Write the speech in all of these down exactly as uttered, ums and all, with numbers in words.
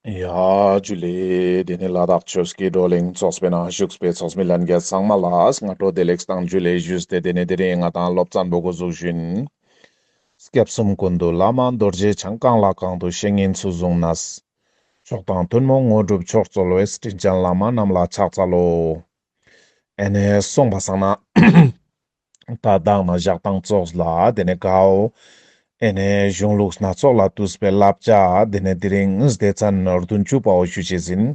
ཡ་ཇུ་ལེ། དེ་ནེ་ལ་དྭགས་ཆོས་ཀྱི་བགྲོ་གླེང་ཚོགས་པའི་ནང་བཞུགས་པའི་ཚོགས་མི་ལྷན་རྒྱས་ཚང་མ་ལ་སྔ་དྲོ་བདེ་ལེགས་དང་ཇུ་ལེ་ཞུས་ཏེ། དེ་ནེ་དེ་རིང་ང་ཏང་སློབ་ཚན་པོ་འགོ་འཛུགས་ཞུ་ཡིན། སྐྱབས་གསུམ་ཀུན་འདུས་བླ་མ་རྡོ་རྗེ་འཆང་། གང་ལ་གང་འདུལ་བཤེས་གཉེན་ཚུལ་བཟུང་ནས། མཆོག་དང་ཐུན་མོང་དངོས་གྲུབ་མཆོག་སྩོལ་བའི། དྲིན་ཅན་བླ་མ་རྣམས་ལ་ཕྱག་འཚལ་ལོ། ཨེ་ནེ་སོང་པ་སང་ན་ད་མདང་ནེ་ཞག་དང་ཙོགས་ལ་དེ་ནེ་གའོ་ཨེ་ནེ་གཞུང་ལུགས་སྣ་ཚོགས་ལས་བཏུས་པའི་བསླབ་བྱ་དེ་ནེ་དེ་རིང་སྡེ་ཚན་བདུན་ཅུ་པའོ་ཞུ་ཅེས་ཡིན།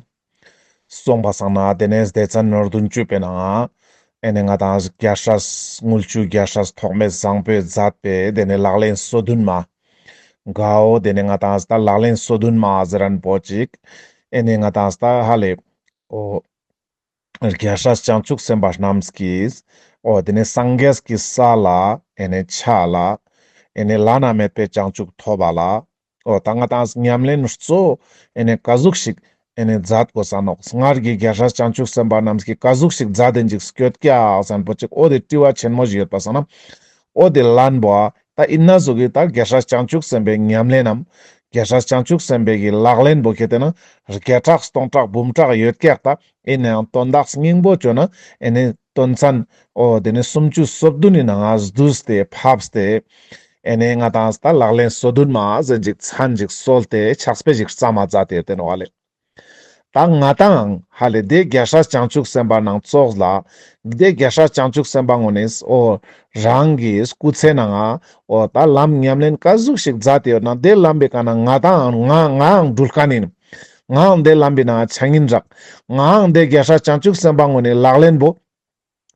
སོང་པ་སང་ན་དེ་ནེ་སྡེ་ཚན་བདུན་ཅུ་པའི་ནང་ཨེ་ནེ་ང་ཏང་རྒྱལ་སྲས་དངུལ་ཆུ་རྒྱལ་སྲས་ཐོགས་མེད་བཟང་པོས་མཛད་པའི་དེ་ནེ་ལག་ལེན་སོ་བདུན་མ། གའོ་དེ་ནེ་ང་ཏང་ད་ལག་ལེན་སོ་བདུན་མ་ཟེར་རན་པོ་ཅིག་ཨེ་ནེ་ང་ཏང་ད་ཧ་ལེ་འོ་རྒྱལ་སྲས་བྱང་ཆུབ་སེམས་དཔའ་རྣམས་ཀྱིས་འོ་དེ་ནེ་སངས་རྒྱས་ཀྱི་ས་ལ་ཨེ་ནེ་ཆ་ལ་ཨེ་ནེ་བླ་ན་མེད་པའི་བྱང་ཆུབ་ཐོབ་པ་ལ་འོ་ད་ང་ཏང་ཉམས་ལེན་གཙོ་ཨེ་ནེ་ག་ཟུག་ཞིག་ཨེ་ནེ་མཛད་དགོས་ས་ནོག་སྔར་གྱི་རྒྱལ་སྲས་བྱང་ཆུབ་སེམས་དཔའ་རྣམས་ཀྱིས་ག་ཟུག་ཞིག་མཛད་དེ་འཇིག་སྐྱོད་ཀྱག་ཟེར་རན་པོ་ཅིག་འོ་དེ་དྲི་བ་ཆེན་མོ་ཞིག་ཡོད་པ་སང་ན་འོ་དེ་ལན་པོ་ད་ཨིན་ན་ཟུག་གི་ད་རྒྱལ་སྲས་བྱང་ཆུབ་སེམས་དཔའི་ཉམས་ལེན་ནམ་རྒྱལ་སྲས་བྱང་ཆུབ་སེམས་དཔའི་གི་ལག་ལེན་པོ་ཁྱེད་དེ་ན་བརྒྱ་ཕྲག་སྟོང་ཕྲག་འབུམ་ཕྲག་ཡོད་ཀྱག་ད་ཨིན་ནའང་དོན་དག་སྙིང་པོ་བཅོ་ན་ཨེ་ནེ་དོན་ཚན་འོ་དེ་ནེ་སུམ་ཅུ་སོ་བདུན་ནི་ནང་ང་བསྡུས་ཏེ་ཕབས་ཏེ་ཨེ་ནེ་ང་ཏང་ད་ལག་ལེན་སོ་བདུན་མ་ཟེར་ཅིག་ཚན་ཅིག་སོལ་ཏེ་ཕྱག་དཔེ་ཞིག་བརྩམས་མ་མཛད་དེ་ཡོད་དེ་ནོག་ལེ། ད་ང་ཏང་ཧ་ལེ་དེ་རྒྱལ་སྲས་བྱང་ཆུབ་སེམས་དཔའ་ནང་ཙོགས་ལ་དེ་རྒྱལ་སྲས་བྱང་ཆུབ་སེམས་དཔའ་ངོ་ནེ་འོ་རང་གི་སྐུ་ཚེ་ནང་ང་འོ་ད་ལམ་ཉམས་ལེན་ག་ཟུག་ཞིག་མཛད་དེ་ཡོད་ན་དེ་ལམ་པའི་ཀ་ན་ང་ཏང་ང་ངའང་འགྲུལ་མཁན་ཡིན། ངའང་དེ་ལམ་པའི་ནང་ཆ་ཡིན་རག་ངའང་དེ་རྒྱལ་སྲས་བྱང་ཆུབ་སེམས་དཔའ་ངོ་ནེ་ལག་ལེན་པོ་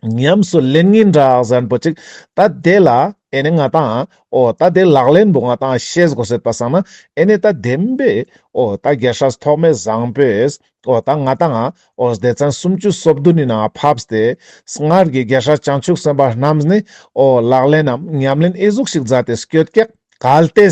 ཉམས་སུ་ལེན་ཡིན་རག་ཟེར་རན་པོ་ཅིག་ད་དེ་ལ་ཨེ་ནེ་ང་ཏང་འོ་ད་དེ་ལག་ལེན་པོ་ང་ཏང་ཤེས་དགོས་ཟེར་པ་སང་ན་ཨེ་ནེ་ད་བདེན་པའི་འོ་ད་རྒྱལ་སྲས་ཐོགས་མེད་བཟང་པོས་འོ་ད་ང་ཏང་འོ་སྡེ་ཚན་སུམ་ཅུ་སོ་བདུན་ནི་ནང་ཕབས་ཏེ་སྔར་གྱི་རྒྱལ་སྲས་བྱང་ཆུབ་སེམས་དཔའ་རྣམས་ནི་འོ་ལག་ལེན་ནམ་ཉམས་ལེན་ཨི་ཟུག་ཞིག་མཛད་དེ་སྐྱོད་ཀྱག་གལ་ཏེ།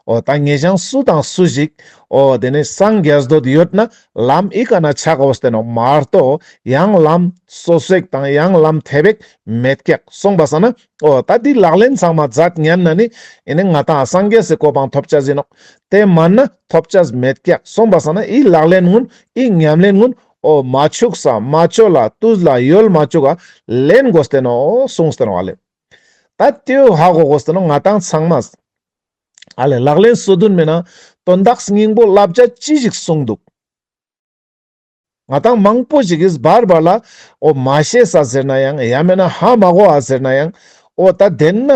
འོ་ད་ངེད་ཅག་སུ་དང་སུ་ཞིག་འོ་དེ་ནེ་སངས་རྒྱས་འདོད་ཡོད་ན་ལམ་ཨི་ཀ་ན་ཆ་དགོས་ཏེ་ནོག་མ་གཏོགས་ཡང་ལམ་སོ་སོ་ཞིག་དང་ཡང་ལམ་ཐེབས་ཞིག་མེད་ཀྱག་སོང་པ་སང་ན་འོ་ད་དེ་ལག་ལེན་ཚང་མ་མཛད་ཉན་ན་ནི་ཨེ་ནེ་ང་ཏང་སངས་རྒྱས་སི་གོ་འཕང་ཐོབ་ཅེས་ཡིན་ནོག་དེ་མན་ན་ཐོབ་ཅེས་མེད་ཀྱག་སོང་པ་སང་ན་ཨི་ལག་ལེན་གུན་ཨི་ཉམས་ལེན་གུན་འོ་མ་འཆུགས་ས་མ་ཆོ་ལ་དུས་ལ་ཡོལ་མ་བཅུག་ག་ལེན་དགོས་ཏེ་ནོག་གསུངས་ཏེ་ནོག་ལེ། ད་དེའོ་ཧ་གོ་དགོས་ཏེ་ནོག་ང་ཏང་ཚང་མས། ཨ་ལེ་ལག་ལེན་སོ་བདུན་མའི་ནང་དོན་དག་སྙིང་པོ་བསླབ་བྱ་ཅི་ཞིག་གསུངས་འདུག་ང་ཏང་མང་པོ་ཞིག་གིས་བར་བར་ལ་འོ་མ་ཤེས་ས་ཟེར་ན་ཡང་ཡང་མེད་ན་ཧ་མ་གོ་བ་ཟེར་ན་ཡང་འོ་ད་དེན་ན་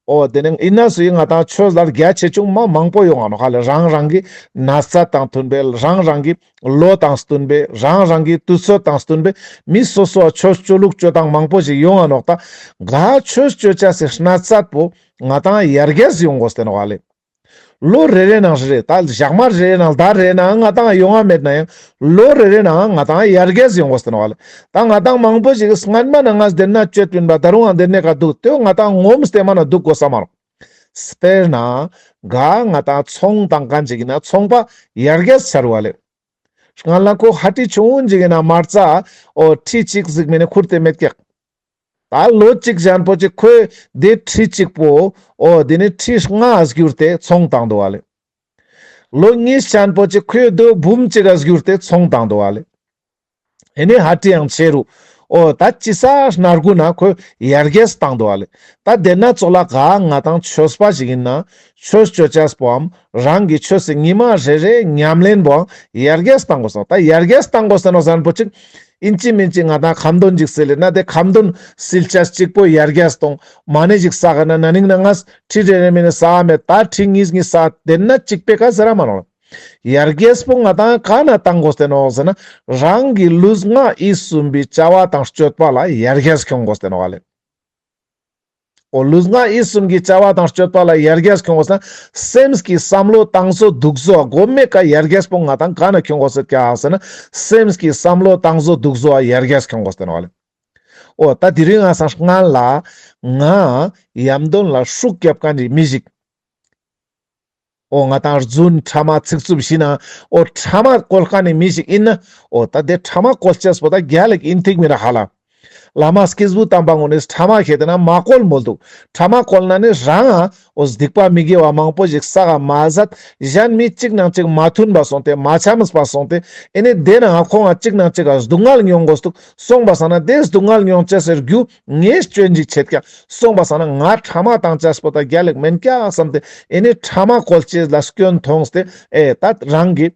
འོ་དེ་ནེ་ཨིན་ན་སུ་ཡིན་ང་ཏང་ཆོས་ལ་རྒྱ་ཆེ་ཆུང་མ་མང་པོ་ཡོང་ང་ནོག་ཧ་ལེ། རང་རང་གི་ན་ཚ་དང་མཐུན་པའི་རང་རང་གི་ལོ་དང་བསྟུན་པའི་རང་རང་གི་དུས་ཚོད་དང་བསྟུན་པའི་མི་སོ་སོ་ཆོས་ཅོ་ལུགས་ཅོ་སྟངས་མང་པོ་ཞིག་ཡོང་ང་ནོག་ད་ག་ཆོས་ཅོ་ཅེས་སི་སྣ་ཚད་པོ་ང་ཏང་ཡར་རྒྱས་ཡོང་དགོས་ཏེ་ནོག་ལེ། ལོ་རེ་རེ་ནང་རེ་རེ་ད་ཞག་མ་རེ་རེ་ནང་ཟླ་རེ་ནང་ང་ཏང་ཡོང་ང་མེད་ན་ཡང་ལོ་རེ་རེ་ནང་ང་ཏང་ཡར་རྒྱས་ཡོང་དགོས་ཏེ་ནོག་ལེ། ད་ང་ཏང་མང་པོ་ཞིག་སྔན་མ་ན་ང་དེན་ན་ཅོས་པིན་པ་ད་རུང་ང་དེན་ན་ག་འདུག་དེ་ང་ཏང་ངོམས་ཏེ་མ་ན་འདུག་དགོས་ས་མ་རོག་དཔེར་ན་ག་ང་ཏང་ཚོང་བཏང་མཁན་ཅིག་ཡིན་ན་ཚོང་པ་ཡར་རྒྱས་ཆ་རུག་ལེ། སྔན་ལ་ཁོ་ཧ་ཏི་ཆུང་ངུན་ཅིག་ཡིན་ན་མ་རྩ་འོ་ཁྲི་གཅིག་ཟིག་མེད་ན་ཁུར་ཏེ་མེད་ཀྱག་ད་ལོ་གཅིག་ཞན་པོ་ཅིག་ཁོས་དེ་ཁྲི་གཅིག་པོ་འོ་དེ་ནེ་ཁྲི་ལྔ་བསྒྱུར་ཏེ་ཚོང་བཏང་འདུག་ལེ། ལོ་གཉིས་ཞན་པོ་ཅིག་ཁོས་དེ་འབུམ་གཅིག་ག་བསྒྱུར་ཏེ་ཚོང་བཏང་འདུག་ལེ། ཨེ་ནེ་ཧ་ཏི་ཡང་ཆེ་རུ། འོ་ད་ཅི་ས་སྣར་གུ་ན་ཁོས་ཡར་རྒྱས་བཏང་འདུག་ལེ། ད་དེན་ན་ཙོགས་ལ་ག་ང་ཏང་ཆོས་པ་ཞིག་ཡིན་ན་ཆོས་ཅོ་ཅེས་པོའམ་རང་གི་ཆོས་སི་ཉི་མ་རེ་རེ་ཉམས་ལེན་པོའང་ཡར་རྒྱས་བཏང་དགོས་ས་ནོག་ད་ཡར་རྒྱས་བཏང་དགོས་ས་ནོག་ཟེར་རན་པོ་ཅིག་ཨིན་ཅི་མིན་ཅི་ང་ཏང་ཁ་འདོན་ཅིག་སིལ་ལེ་ན་དེ་ཁ་འདོན་སིལ་ཅེས་གཅིག་པོ་ཡར་རྒྱས་གཏོང་མ་ནེ་ཞིག་ས་ག་ན་ན་ནིང་ན་ང་ཁྲི་རེ་རེ་མེད་ན་ས་མེད་ད་ཁྲི་གཉིས་གཉིས་ས་དེན་ན་གཅིག་པེ་ཀ་ཟེར་ར་མ་ནོག་ཡར་རྒྱས་པོ་ང་ཏང་ག་ན་བཏང་དགོས་ཏེ་ནོག་ཟེར་ན་རང་གི་ལུས་ངག་ཡིད་གསུམ་པའི་བྱ་བ་དང་སྤྱོད་པ་ལ་ཡར་རྒྱས་ཁྱོང་དགོས་ཏེ་ནོག་ལེ། འོ་ལུས་ངག་ཡིད་གསུམ་གྱི་བྱ་བ་དང་སྤྱོད་པ་ལ་ཡར་རྒྱས་ཁྱོང་དགོས་ན་སེམས་ཀྱི་བསམ་བློ་བཏང་བཟོ་འདུག་བཟོ་གོ་མེ་ཀ་ཡར་རྒྱས་པོ་ང་ཏང་ག་ན་ཁྱོང་དགོས་ཏེ་ཀྱག་ཟེར་ན་སེམས་ཀྱི་བསམ་བློ་བཏང་བཟོ་འདུག་བཟོ་ཡར་རྒྱས་ཁྱོང་དགོས་ཏེ་ནོག་ལེ། འོ་ད་དེ་རིང་ང་སང་སྔན་ལ་ང་ཡམ་དོན་ལ་ཤུགས་རྒྱབ་མཁན་ནི་མི་ཞིག་འོ་ང་ཏང་རྫུན་ཕྲ་མ་ཚིག་རྩུབ་ཞིག་ན་འོ་ཕྲ་མ་བཀོལ་མཁན་ནི་མི་ཞིག་ཡིན་ན་འོ་ད་དེ་ཕྲ་མ་བཀོལ་ཅེས་པོ་ད་རྒྱལ་ལ་ཨིན་ཐིག་མི་ར་ཧ་ལ། བླ་མ་སྐྱེས་བུ་དམ་པ་གུན་ནི་ཕྲ་མ་ཁེ་ཏེ་ན་མ་བཀོལ་མོལ་འདུག། ཕྲ་མ་བཀོལ་ན་ནི་རང་ཨ་འོ་སྡིག་པ་མི་དགེ་བ་མང་པོ་ཞིག་བསགས་མ་ཟད་གཞན་མི་གཅིག་ནང་གཅིག་མ་མཐུན་པ་སོང་སྟེ་མ་འཆམས་པ་སོང་སྟེ་ཨེ་ནི་དེ་ན་ཁོང་ང་གཅིག་ནང་གཅིག་ག་སྡུག་བསྔལ་མྱོང་དགོས་འདུག། སོང་པ་སང་ན་དེ་སྡུག་བསྔལ་མྱོང་ཅེས་སི་རྒྱུ་ངས་སྐྱོན་ཅིག་ཆེད་ཀྱག། སོང་པ་སང་ན་ང་ཕྲ་མ་བཏང་ཅེས་པོ་ད་རྒྱལ་ལེགས་མེན་ཀྱག་བསམ་སྟེ་ཨེ་ནི་ཕྲ་མ་བཀོལ་ཅེས་ལ་སྐྱོན་མཐོང་སྟེ་ཨེ་ད་རང་གི་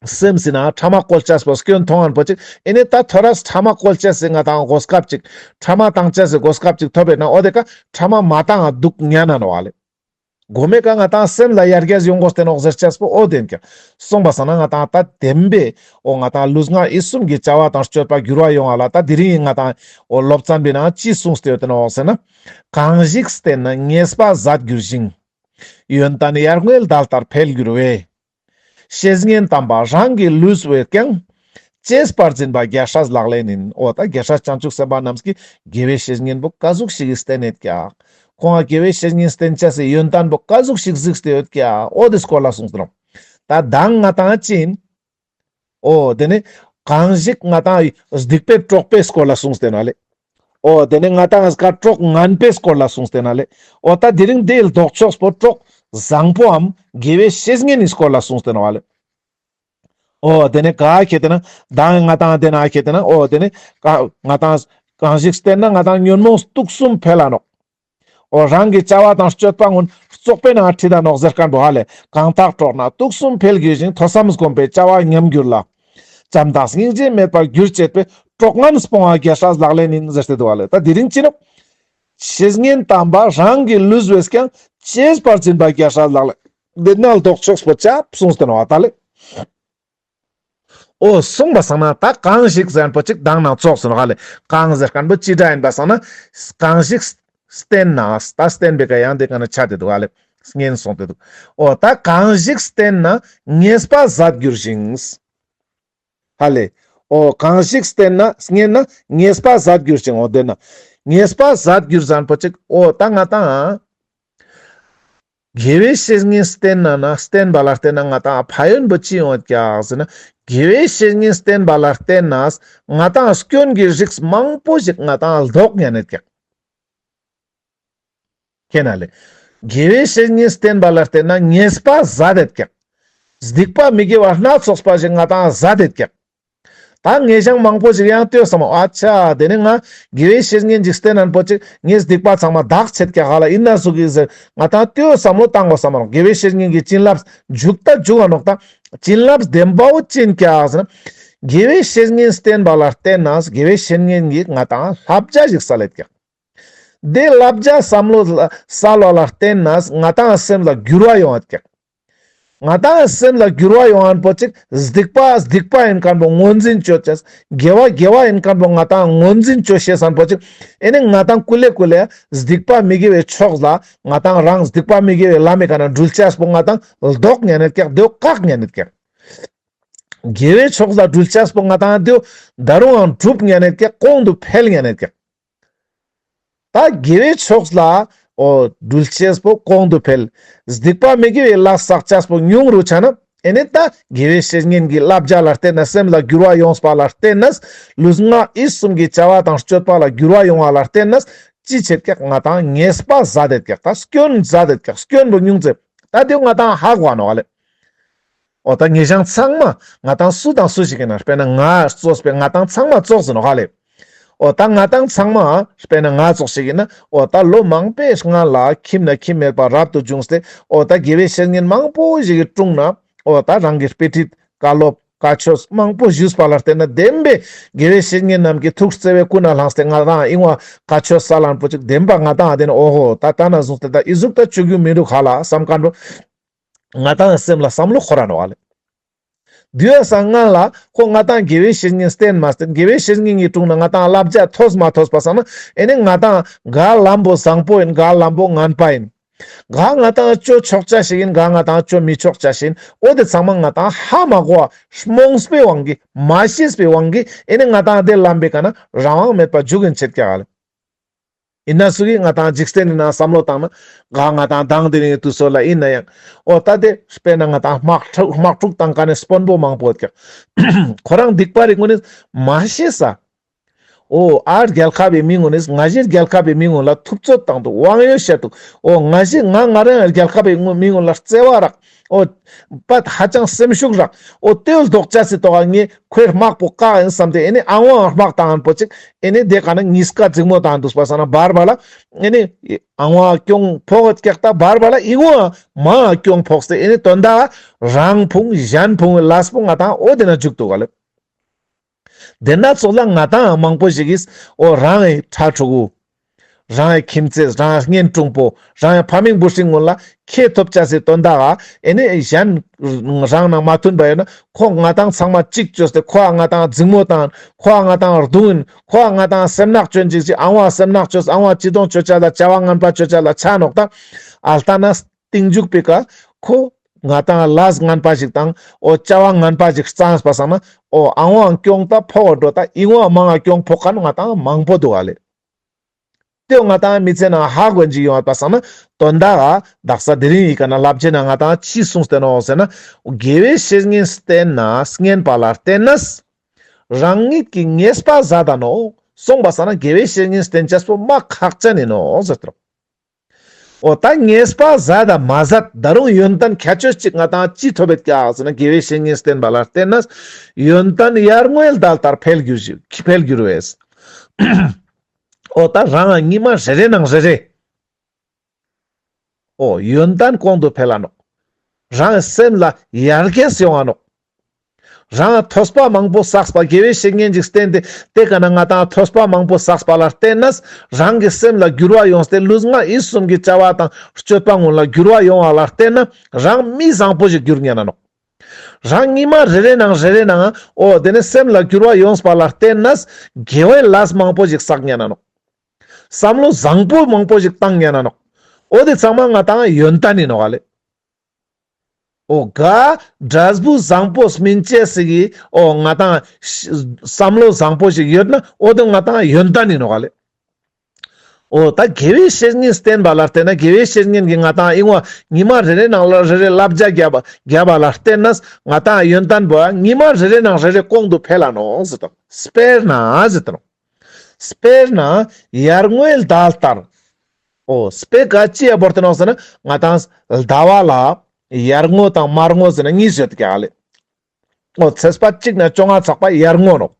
སེམས་སི་ན་ཕྲ་མ་བཀོལ་ཅེས་པོ་སྐྱོན་མཐོང་ངན་པོ་ཅིག། ཨེ་ནི་ད་ཐོ་རས་ཕྲ་མ་བཀོལ་ཅེས་སི་ང་དང་གོ་སྐབས་ཅིག། ཕྲ་མ་བཏང་ཅེས་སི་གོ་སྐབས་ཅིག་ཐོབ་པས་ན་འོ་དེ་ཀ་ཕྲ་མ་མ་བཏང་ང་འདུག་ཉན་ན་ནོག་ཨ་ལེ། གོ་མེ་ཀ་ང་དང་སེམས་ལ་ཡར་རྒྱས་ཡོང་དགོས་ཏེ་ནོག་ཟེར་ཅེས་པོ་འོ་དེ་ཡིན་ཀྱག། སོང་པ་སང་ན་ང་དང་ད་བདེན་པའི་འོ་ང་དང་ལུས་ངག་ཡིད་གསུམ་གྱི་བྱ་བ་དང་སྤྱོད་པ་འགྱུར་བ་ཡོང་བ་ལ་ད་དེ་རིང་ང་དང་འོ་སློབ་ཚན་པའི་ནང་ཅི་གསུངས་ཏེ་ཡོད་དེ་ནོག་ཟེར་ན། གང་ཞིག་བསྟེན་ན་ཉེས་པ་ཟད་འགྱུར་ཞིང་། ཡོན་ཏན་ཡར་ངོའི་ཟླ་ལྟར་འཕེལ་འགྱུར་བས། བཤེས་གཉེན་དམ་པ་རང་གི་ལུས་བས་ཀྱང་། གཅེས་པར་འཛིན་པ་རྒྱལ་སྲས་ལག་ལེན་ཡིན། འོ་ད་རྒྱལ་སྲས་བྱང་ཆུབ་སེམས་དཔའ་རྣམས་ཀྱིས་དགེ་བའི་བཤེས་གཉེན་པོ་ཀ་ཟུག་ཞིག་གི་བསྟེན་ཡོད་ཀྱག། ཁོང་ང་དགེ་བའི་བཤེས་གཉེན་བསྟེན་ཅེས་སི་ཡོན་ཏན་པོ་ཀ་ཟུག་ཞིག་གཟིགས་ཏེ་ཡོད་ཀྱག། འོ་དེ་སྐོར་ལ་གསུངས་ཏེ་ནོག། ད་མདང་ང་དང་ཅི་ཡིན། འོ་དེ་ནི་གང་ཞིག་ང་དང་སྡིག་པའི་གྲོགས་པའི་སྐོར་ལ་གསུངས་ཏེ་ན་ལེ། འོ་དེ་ནི་ང་དང་ཀ་གྲོགས་ངན་པའི་སྐོར་ལ་གསུངས་ཏེ་ན་ལེ། འོ་ད་དེ་རིང་དེའི་ལྡོག་ཕྱོགས་པོ་གྲོགས་བཟང་པོའམ་དགེ་བའི་བཤེས་གཉེན་ནི་སྐོར་ལ་གསུངས་ཏེ་ན་བ་ལེ། འོ་དེ་ནི་ག་ཁེ་ཏེ་ན་མདང་ང་དང་དེ་ན་ཁེ་ཏེ་ན་འོ་དེ་ནི་ཀ་ང་དང་གང་ཞིག་བསྟེན་ན་ང་དང་ཉོན་མོངས་དུག་གསུམ་འཕེལ་ལ་ནོག། འོ་རང་གི་བྱ་བ་དང་སྤྱོད་པ་གུན་བཙོག་པའི་ནང་ཁྲིད་ད་ནོག་ཟེར་མཁན་པོ་ཧ་ལེ། གང་དག་འགྲོགས་ན་དུག་གསུམ་འཕེལ་འགྱུར་ཞིང་། ཐོས་བསམ་སྒོམ་པའི་བྱ་བ་ཉམས་འགྱུར་ལ། བྱམས་དང་སྙིང་རྗེ་མེད་པར་འགྱུར་བྱེད་པའི། གྲོགས་ངན་སྤོང་བ་རྒྱལ་སྲས་ལག་ལེན་ཡིན་ཟེར་ཏེ་འདུག་ཧ་ལེ། ད་དེ་རིང་ཅི་ནོག། བཤེས་གཉེན་དམ་པ་རང་གི་ལུས་བས་ཀྱང་། གཅེས་པར་འཛིན་པ་རྒྱལ་སྲས་ལག་ལེན། དེ་ན་ལྡོག་ཕྱོགས་པོ་ཅི་གསུངས་ཏེ་ནོག་ད་ལེ། འོ་གསུངས་པ་སང་ན་ད་གང་ཞིག་ཟེར་མཁན་པོ་ཅིག་མདང་ནང་ཙོགས་སོང་ཧ་ལེ། གང་ཟེར་མཁན་པོ་ཅི་འདྲ་ཡིན་པ་སང་ན། གང་ཞིག་བསྟེན་ན་ད་བསྟེན་པའི་ཀ་ཡང་དེ་ཀ་ན་ཆ་དེ་འདུག་ཧ་ལེ། བསྟེན་སོང་སྟེ་འདུག། འོ་ད་གང་ཞིག་བསྟེན་ན་ཉེས་པ་ཟད་འགྱུར་ཞིང་། ཧ་ལེ། འོ་གང་ཞིག་བསྟེན་ན་བསྟེན་ན་ཉེས་པ་ཟད་འགྱུར་ཞིང་། འོ་དེ་ན་ཉེས་པ་ཟད་འགྱུར་ཟེར་མཁན་པོ་ཅིག། འོ་ད་ང་དང་དགེ་བའི་བཤེས་གཉེན་བསྟེན་ན་ན་བསྟེན་པ་ལ་བརྟེན་ན་ང་དང་ཕན་ཡོན་པོ་ཅི་ཡོང་ཀྱག་ཟེར་ན། དགེ་བའི་བཤེས་གཉེན་བསྟེན་པ་ལ་བརྟེན་ན་ང་དང་སྐྱོན་གྱི་རིགས་མང་པོ་ཞིག་ང་དང་ལྡོག་ཉན་ནེད་ཀྱག། ཁེ་ན་ལེ། དགེ་བའི་བཤེས་གཉེན་བསྟེན་པ་ལ་བརྟེན་ན་ཉེས་པ་ཟད་དེད་ཀྱག། སྡིག་པ་མི་དགེ་བ་སྣ་ཚོགས་པ་ཞིག་ང་དང་ཟད་དེད་ཀྱག། ད་ངེ་ཞང་མང་པོ་ཞིག་ཡང་ལྟོས་སམ། ཨ་ཆ་དེ་ནི་ང་དགེ་བའི་བཤེས་གཉེན་ཅིག་བསྟེན་ན་པོ་ཅིག་ངའི་སྡིག་པ་ཚང་མ་དག་ཆེད་ཀྱག་ཧ་ལ་ཡིན་ན་སུ་གི་ཟེར་ང་དང་ལྟོས་སམ་བློ་བཏང་བ་སམ་མ་ནོག། དགེ་བའི་བཤེས་གཉེན་གྱི་བྱིན་རླབས་འཇུག་ད་འཇུག་ག་ནོག། ད་བྱིན་རླབས་བདེན་པའོ་ཅི་ཡིན་ཀྱག་ཟེར་ན། དགེ་བའི་བཤེས་གཉེན་བསྟེན་པ་ལ་བརྟེན་ན་དགེ་བའི་བཤེས་གཉེན་གྱིས་ང་དང་བསླབ་བྱ་ཞིག་སལ་ལེད་ཀྱག། དེ་བསླབ་བྱ་བསམ་བློ་སལ་བ་ལ་བརྟེན་ན་ང་དང་སེམས་ལ་འགྱུར་བ་ཡོང་ངད་ཀྱག། ང་དང་སེམས་ལ་འགྱུར་བ་ཡོང་ངན་པོ་ཅིག་སྡིག་པ་སྡིག་པ་ཡིན་མཁན་པོ་ངོས་འཛིན་བཅོ་ཅེས། དགེ་བ་དགེ་བ་ཡིན་མཁན་པོ་ང་དང་ངོས་འཛིན་བཅོ་ཤེས་མཁན་པོ་ཅིག། ཨེ་ནི་ང་དང་ཀུ་ལེ་ཀུ་ལེ་སྡིག་པ་མི་དགེ་བའི་ཕྱོགས་ལ་ང་དང་རང་སྡིག་པ་མི་དགེ་བའི་ལམ་མི་ཀ་ན་འགྲུལ་ཅེས་པོ་ང་དང་ལྡོག་ཉན་ནེད་ཀྱག། དེའོ་བཀག་ཉན་ནེད་ཀྱག། དགེ་བའི་ཕྱོགས་ལ་འགྲུལ་ཅེས་པོ་ང་དང་དེའོ་ད་རུང་ཡང་འགྲུབ་ཉན་ནེད་ཀྱག། གོང་དུ་འཕེལ་ཉན་ནེད་ཀྱག། ད་དགེ་བའི་ཕྱོགས་ལ་འོ་འགྲུལ་ཅེས་པོ་གོང་དུ་འཕེལ། སྡིག་པ་མི་དགེ་བའི་ལས་བསགས་ཅེས་པོ་ཉུང་རུ་ཆ་ན། ཨེ་ནི་ད་དགེ་བའི་བཤེས་གཉེན་གྱི་བསླབ་བྱ་ལ་བརྟེན་ན་སེམས་ལ་འགྱུར་བ་ཡོངས་པ་ལ་བརྟེན་ན། ལུས་ངག་ཡིད་གསུམ་གྱི་བྱ་བ་དང་སྤྱོད་པ་ལ་འགྱུར་བ་ཡོང་བ་ལ་བརྟེན་ན། ཅི་ཆེད་ཀྱག། ང་དང་ཉེས་པ་ཟད་དེད་ཀྱག། ད་སྐྱོན་ཟད་དེད་ཀྱག། སྐྱོན་པོ་ཉུང་ཙེ། ད་དེ་ང་དང་ཧ་གོ་ནོག་ལེ། འོ་ད་ངེ་ཞང་ཚང་མ་ང་དང་སུ་དང་སུ་ཞིག་ཡིན་ན་དཔེར་ན་ང་གཙོས་པའི་ང་དང་ཚང་མ་ཙོགས་ཟེར་ནོག་ཧ་ལེ། འོ་ད་ང་དང་ཚང་མ་དཔེར་ན་ང་ཙོགས་ཤིག་ཡིན་ན་འོ་ད་ལོ་མང་པོའི་སྔ་ལ་ཁྱིམ་ན་ཁྱིམ་མེད་པ་རབ་ཏུ་བྱུང་སྟེ་འོ་ད་དགེ་བའི་བཤེས་གཉེན་མང་པོ་ཞིག་གི་དྲུང་ན་འོ་ད་རང་གི་དཔེ་ཁྲིད་བཀའ་སློབ་བཀའ་ཆོས་མང་པོ་ཞུས་པ་ལ་བརྟེན་ན་བདེན་པའི་དགེ་བའི་བཤེས་གཉེན་རྣམས་ཀྱི་ཐུགས་བརྩེ་བས་ཀུན་ནས་བསླངས་ཏེ་ང་དང་ཨིན་བ་བཀའ་ཆོས་སལ་ལན་པོ་ཅིག་བདེན་པ་ང་དང་དེ་ནི་འོ་ཧོ་ད་ད་ན་བཟུང་སྟེ་ད་ཨི་ཟུག་ད་ཆུ་རྒྱུ་མི་འདུག་ཧ་ལ་བསམ་མཁན་པོ་ང་དང་སེམས་ལ་བསམ་བློ་འཁོར་ར་ནོག་ལེ། དུས་སང་སྔ་ལ་ཁོ་ང་དང་དགེ་བའི་བཤེས་གཉེན་བསྟེན་མ་བསྟེན། དགེ་བའི་བཤེས་གཉེན་གྱི་དྲུང་ན་ང་དང་བསླབ་བྱ་ཐོས་མ་ཐོས་པ་སང་ན་ཨེ་ནི་ང་དང་ག་ལམ་པོ་བཟང་པོ་ཡིན། ག་ལམ་པོ་ངན་པ་ཡིན། ག་ང་དང་ཅོ་ཆོག་ཅེས་ཤིག་ཡིན། ག་ང་དང་ཅོ་མི་ཆོག་ཅེས་ཤིག་ཡིན། འོ་དེ་ཚང་མ་ང་དང་ཧ་མ་གོ་བ་རྨོངས་པའི་དབང་གིས་མ་ཤེས་པའི་དབང་གིས་ཨེ་ནི་ང་དང་དེ་ལམ་པའི་ཀ་ན་རང་དབང་མེད་པ་འཇུག་གིན་ཆེད་ཀྱག་ལེ། ཡིན་ན་སུ་གི་ང་དང་འཇིག་རྟེན་ནི་ནང་བསམ་བློ་བཏང་ན་ག་ང་དང་དང་དེ་རིང་དུས་ཚོད་ལ་ཡིན་ན་ཡང་འོ་ད་དེ་དཔེར་ན་ང་དང་དམག་འཁྲུག་དམག་འཁྲུག་བཏང་མཁན་ནི་དཔོན་པོ་མང་པོ་ཡོད་ཀྱག། ཁོ་རང་སྡིག་པ་རིག་ངོ་ནི་མ་ཤེས་ས། འོ་ཨ་རྒྱལ་ཁབ་པའི་མི་ངོ་ནི་ང་ཞའི་རྒྱལ་ཁབ་པའི་མི་ངོ་ལ་ཐུབ་ཚོད་བཏང་འདུག། དབང་ཡོད་བཤད་འདུག། འོ་ང་ཞའི་ང་ང་རང་རྒྱལ་ཁབ་པའི་མི་ངོ་ལ་བརྩེ་བ་རག། འོ་པད་ཧ་ཅང་སེམས་ཤུགས་རག། འོ་ཏེའུ་ལྡོག་ཅེས་སི་ཐོག་ག་ངས་ཁོའི་དམག་པོ་བཀག་ཡིན་བསམ་སྟེ་ཨེ་ནི་ཨང་བ་དམག་བཏང་ཡིན་པོ་ཅིག། ཨེ་ནི་དེ་ག་ན་གཉིས་ཀ་འཛིང་མོ་བཏང་འདུག་པ་སང་ན་བར་བར་ལ་ཨེ་ནི་ཨང་བ་གྱོང་ཕོག་ཀྱག། ད་བར་བར་ལ་ཨི་ངོ་མ་གྱོང་ཕོག་སྟེ་ཨེ་ནི་དོན་དག་རང་ཕུང་གཞན་ཕུང་ལས་པོ་ང་དང་འོ་དེ་ན་འཇུག་འདུག་ག་ལེ། དེ་ན་ཚོགས་ལ་ང་དང་མང་པོ་ཞིག་གིས་འོ་རང་ངི་ཕྲུ་གུ། རང་ངི་ཁྱིམ་མཚེས། རང་ངི་གཉེན་དྲུང་པོ། རང་ངི་ཕ་མིང་བུ་སྲིང་ངོ་ལ་ཁེ་ཐོབ་ཅེས་སི་དོན་དག་ག་ཨེ་ནི་གཞན་རང་ནང་མ་མཐུན་པ་ཡོད་ན་ཁོ་ང་དང་ཚང་མ་གཅིག་བཅོས་ཏེ་ཁོ་ང་དང་འཛིང་མོ་བཏང་། ཁོ་ང་དང་རྡུང་ཡིན། ཁོ་ང་དང་སེམས་ནག་ཅོན་ཅིག་ཅིག། ཨང་བ་སེམས་ནག་ཅོས། ཨང་བ་ཅི་དོང་ཅོ་ཅེས་ལ་བྱ་བ་ངན་པ་ཅོ་ཅེས་ལ་ཆ་ནོག། ད་ཨལ་ཏ་ན་རྟིང་འཇུག་པའི་ཀ་ཁོ་ང་དང་ལས་ངན་པ་ཞིག་དང་འོ་བྱ་བ་ངན་པ་ཞིག་བརྩམས་པ་སང་ན་འོ་ཨང་བའང་གྱོང་ད་ཕོག་འགྲོ། ད་ཨི་ངོ་མང་ང་གྱོང་ཕོག་མཁན་ང་དང་མང་པོ་འདུག་ག་ལེ། ཏེའུ་ང་དང་མི་ཚེ་ནང་ཧ་གོ་ཅིག་ཡོང་བ་པ་སང་ན་དོན་དག་ག་དག་ས་དེ་རིང་ཡི་ཀ་ན་བསླབ་བྱའི་ནང་ང་དང་ཅི་གསུངས་ཏེ་ནོག་ཟེར་ན། དགེ་བའི་བཤེས་གཉེན་བསྟེན་ན་བསྟེན་པ་ལ་བརྟེན་ནས་རང་ཉིད་ཀྱི་ཉེས་པ་ཟད་ད་ནོག། སོང་པ་སང་ན་དགེ་བའི་བཤེས་གཉེན་བསྟེན་ཅེས་པོ་མ་ཁག་ཅན་ཡིན་ནོག་ཟེར་ཏེ་ནོག། འོ་ད་ཉེས་པ་ཟད་དང་མ་ཟད་ད་རུང་ཡོན་ཏན་ཁྱད་ཆོས་ཅིག་ང་དང་ཅི་ཐོབ་ཡོད་ཀྱག་ཟེར་ན། དགེ་བའི་བཤེས་གཉེན་བསྟེན་པ་ལ་བརྟེན་ནས་ཡོན་ཏན་ཡར་ངོའི་ཟླ་ལྟར་འཕེལ་འགྱུར་ཞིང་འཕེལ་འགྱུར་བས། འོ་ད་རང་ཉི་མ་རེ་རེ་ནང་རེ་རེ་འོ་ཡོན་ཏན་གོང་དུ་འཕེལ་ལ་ནོག། རང་སེམས་ལ་ཡར་རྒྱས་ཡོང་ང་ནོག། རང་ཐོས་པ་མང་པོ་བསགས་པ། དགེ་བའི་བཤེས་གཉེན་ཅིག་བསྟེན་ཏེ་དེ་ཀ་ན་ང་དང་ཐོས་པ་མང་པོ་བསགས་པ་ལ་བརྟེན་ནས་རང་གི་སེམས་ལ་འགྱུར་བ་ཡོངས་ཏེ་ལུས་ངག་ཡིད་གསུམ་གྱི་བྱ་བ་དང་སྤྱོད་པ་ངོ་ལ་འགྱུར་བ་ཡོང་བ་ལ་བརྟེན་ན་རང་མི་བཟང་པོ་ཞིག་འགྱུར་ཉན་ན་ནོག། རང་ཉི་མ་རེ་རེ་ནང་རེ་རེ་ནང་འོ་དེ་ནས་སེམས་ལ་འགྱུར་བ་ཡོངས་པ་ལ་བརྟེན་ནས་དགེ་བའི་ལས་མང་པོ་ཞིག་བསགས་ཉན་ན་ནོག། བསམ་བློ་བཟང་པོ་མང་པོ་ཞིག་བཏང་ཉན་ན་ནོག། འོ་དེ་ཚང་མ་ང་དང་ཡོན་ཏན་ཡིན་ནོག་ལེ། འོ་ག་འབྲས་བུ་བཟང་པོ་སྨིན་ཅེས་སི་གི་འོ་ང་དང་བསམ་བློ་བཟང་པོ་ཞིག་ཡོད་ན་འོ་དེ་ང་དང་ཡོན་ཏན་ཡིན་ནོག་ལེ། འོ་ད་དགེ་བའི་བཤེས་གཉེན་བསྟེན་པ་ལ་བརྟེན་ན། དགེ་བའི་བཤེས་གཉེན་གྱིས་ང་དང་ཨི་ངོ་ཉི་མ་རེ་རེ་ནང་ལ་རེ་རེ་བསླབ་བྱ་བརྒྱབ་པ་བརྒྱབ་པ་ལ་བརྟེན་ན་ང་དང་ཡོན་ཏན་པོ་ཉི་མ་རེ་རེ་ནང་རེ་རེ་གོང་དུ་འཕེལ་ལ་ནོག་ཟེར་དང་། དཔེར་ན་ཟེར་དང་། དཔེར་ན་ཡར་ངོའི་ཟླ་ལྟར། འོ་དཔེ་ག་ཅི་ཡ་བོར་ཏེ་ནོག་ཟེར་ན་ང་དང་ཟླ་བ་ལ་ཡར་ངོ་དང་མར་ངོ་ཟེར་ན་གཉིས་ཡོད་ཀྱག་ལེ། འོ་ཚེས་པ་གཅིག་ནས་བཅོ་ལྔ་ཚག་པ་ཡར་ངོ་ནོག།